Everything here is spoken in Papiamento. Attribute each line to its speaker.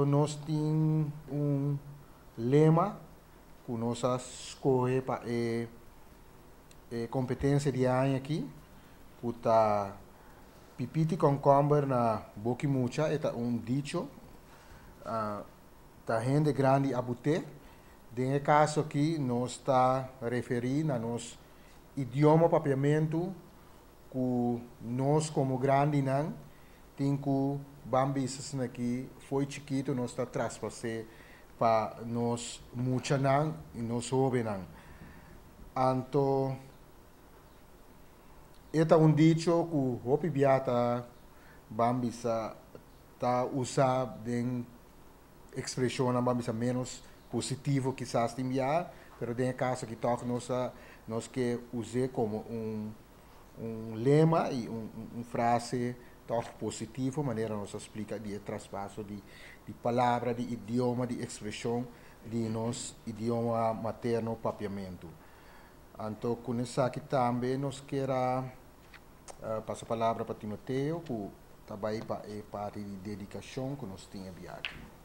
Speaker 1: Nos tin un lema ku nos a skohe pa e kompetensia di aña aki, ku ta Pipiti kònkòmber na boki mucha. E ta un dicho, ta hende grandi a but'é. Den e kaso aki nos ta referí na nos idioma papiamentu ku nos komo grandinan tin ku ban bisa asina ki fo'i chikitu nos ta traspas'é pa nos muchanan i nos hóbennan. Anto e ta un dicho ku hopi bia ta ban bisa ta usá den ekspreshonnan ban bisa ménos positivo kisas tin bia, pero den e kaso aki tòg nos a nos ke us'é komo un un lema i un un frase tòg positivo manera nos a splika di e traspaso di di palabra, di idioma, di ekspreshon di nos idioma materno papiamentu. Anto ku esaki tambe nos kier a pasa palabra pa Timoteo ku ta bai pa e parti di dedikashon ku nos tin e biaha aki.